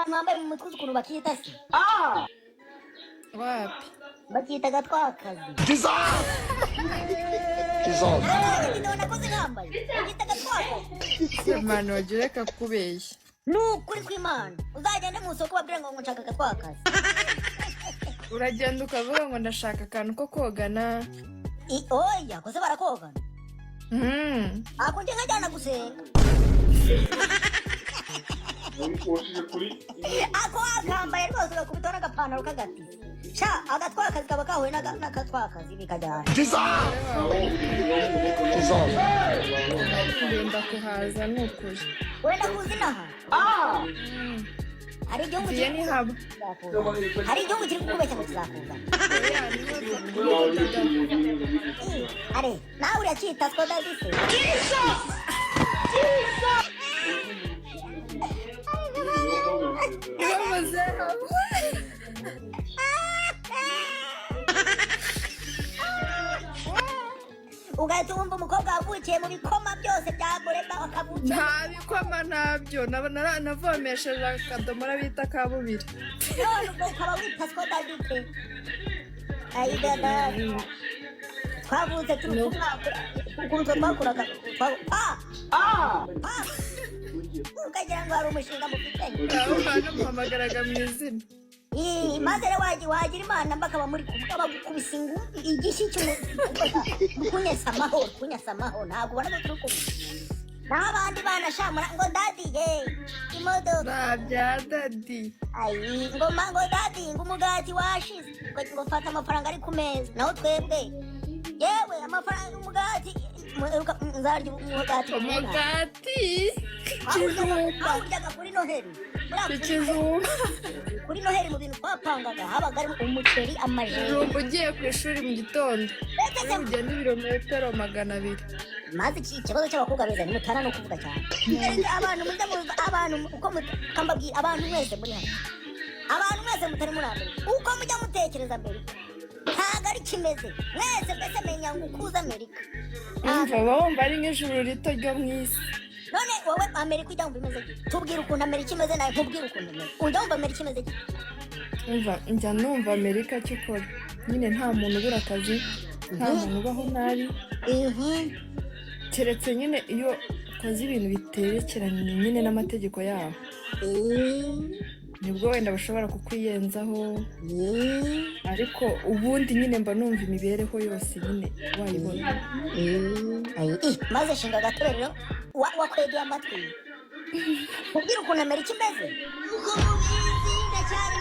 Akantu wambaye mu mutwe, uzi ukuntu bakita se? Wapi. Bakita agatwakazi. Video nakoze nkambaye, bakita agatwakazi. Mani, wagira reka kubeshya. Ni ukuri kw'Imana, uzagende mu isoko babwire ngo nshaka agatwakazi. Uragenda ukavuga ngo ndashaka akantu ko kogana. Oya, kose barakogana. Ako njye nkajyana gusenga. Ako wakambaye rwose, ugakubitaho n'agapantaro k'agati sha, agatwakazi kaba kahuye n'akatwakazi bikajyana. Ngenda kuhaza, ni ukuri. Wenda kuzi inaha hari igihugu Ngiye kiri nihaba. kuzakuzana, hari igihugu kiri kukubeshya ngo kizakuzana. Oya, niho. Are nawe uracyita Skoda se? Niho muzehe. Ugahita wumva umukobwa wavukiye mu bikoma byose bya Burema akavukira Nta bikoma, ntabyo. Navomesheje akadomora bita ka bubiri. None ubwo ukaba wita Skoda dute? Ayidada, twavutse turi kumwaka ukuntu twakuraga pa pa, ukagira ngo hari umushinga mufitanye. Abo bantu muhamagaraga mu izina. Ii, maze rero wagira Imana bakaba muri kumwe bagukubise igishyi kunyasa amahoro, kunyasa amahoro. Ntabwo ubona ko turi kumwe naho abandi bana shamura ngo daddy ye imodoka. Nta bya daddy. Ayi, ngo ngo daddy, ngo umugati washize, ngo fata amafaranga ari ku meza. Naho twebwe, yewe, amafaranga, umugati nzarya umugati ku munani. Umugati, ikijumba. Bawuryaga kuri Noheli. Buriya Ikijumba. Kuri Noheli mu bintu twapangaga habaga harimo umuceri, amajeri. Ikijumba ugiye ku ishuri mu gitondo. Ndetse Uri bugende ibirometero 200. Maze ikibazo cy'abakobwa beza nimutana no kuvuga cyane. Erega abantu mujya mu abantu uko kambabwira, abantu mwese muri hano, abantu mwese mutari muri Amerika, uko mujya mutekereza Amerika ntabwo ari kimeze mwese. Mbese menya ngo ukuze Amerika. Umva, uba wumva ari nk'ijuru rito ryo mu isi. None wowe Amerika ujya wumva imeze gute? Tubwire ukuntu Amerika imeze, nawe nkubwire ukuntu imeze. Ujya wumva Amerika imeze gute? Umva, njya numva Amerika cyokora nyine nta muntu ubura akazi, nta muntu ubaho nabi, keretse nyine iyo ukoze ibintu biterekeranye nyine n'amategeko yabo, nibwo wenda bashobora kukwiyenzaho. Ariko ubundi nyine mba numva imibereho yose nyine wayibona. Ayi, maze shinga agatebe rero, wakwegeye amatwi ubwira ukuntu Amerika imeze, uko mubizi ndacyari.